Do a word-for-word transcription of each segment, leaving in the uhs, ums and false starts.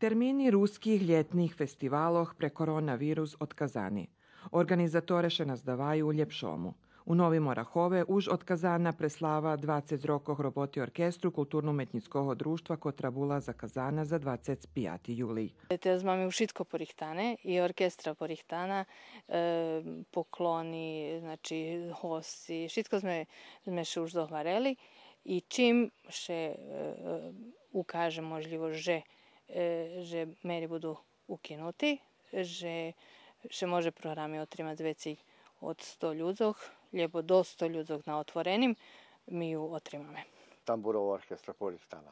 Термини руских лєтних фестивалох пре коронавирус одказани. Орґанизаторе ше наздаваю лєпшому. У Новим Орахове уж одказана преслава двацец рокох роботи оркестру Културно-уметнїцкого дружтва, котра була заказана за двацец пияти юлий. Тераз маме уж шицко порихтане, и оркестра порихтана, е, поклони, значи, госци, шицко зме, зме ше уж зогварели и чим ше, е, укаже можлївосц же, е, же мери буду укинути, же ше може програми отримац вецей од сто людзох, лєбо до сто людзох на отвореним, ми ю отримаме. Тамбурова оркестра порихтана,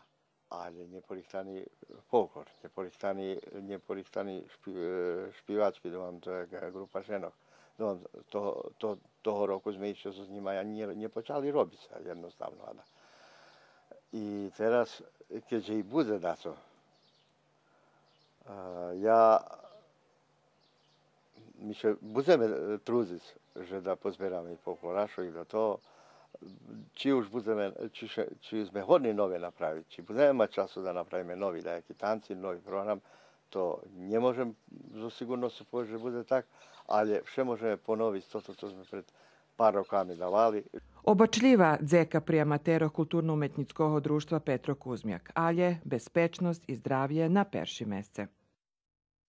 але нє порихтани фолклор, нє порихтани, нє порихтани шпи-, е, шпивачки, думам, то є ґрупа женох. Думам, того, то-, того року зме ище зоз нїма нє, нє почали робиц, єдноставно, ада. И тераз, кед же и будзе дацо, а, я, ми ше будземе, е, трудзиц же да позбераме и фолклорашох и да то, чи уж будземе, чи ше, чи зме годни нове направиц, чи будземе мац часу да направиме нови даяки танци, нови програм, то нє можем зоз сиґурносцу повесц же будзе так, але вше можеме поновиц тото цо зме пред пар роками давали. Обачлїва дзека при аматерох Културно-уметнїцкого дружтва Петро Кузмяк, але безпечносц и здравє на першим месце.